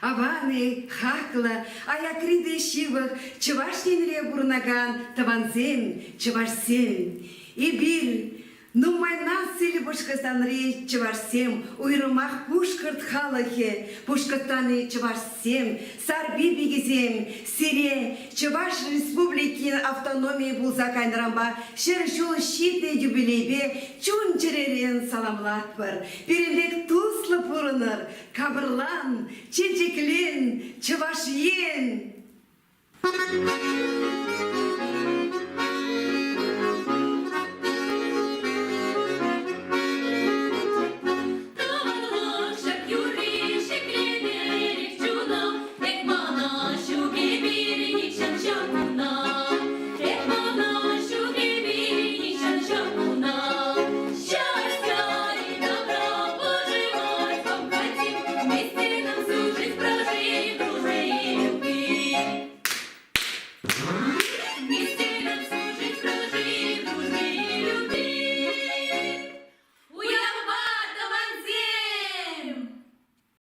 Аван-и, хаклӑ, аякри те ҫывӑх Чӑваш Енре пурӑнакан тӑвансем, чӑвашсем! Эпир, Нумай нациллӗ Пушкӑртстанри чӑвашсем, уйрӑмах пушкӑрт халӑхӗ, Пушкӑртстанри чӑвашсем, Сарпи пикисем, сире Чӑваш Республикин автономийӗ пулса кайнӑранпа 100 ҫул ҫитнӗ юбилейпе чун-чӗререн саламлатпӑр. Пирӗн пек туслӑ пурӑнӑр, капӑрлан, чечеклен, Чӑваш Ен!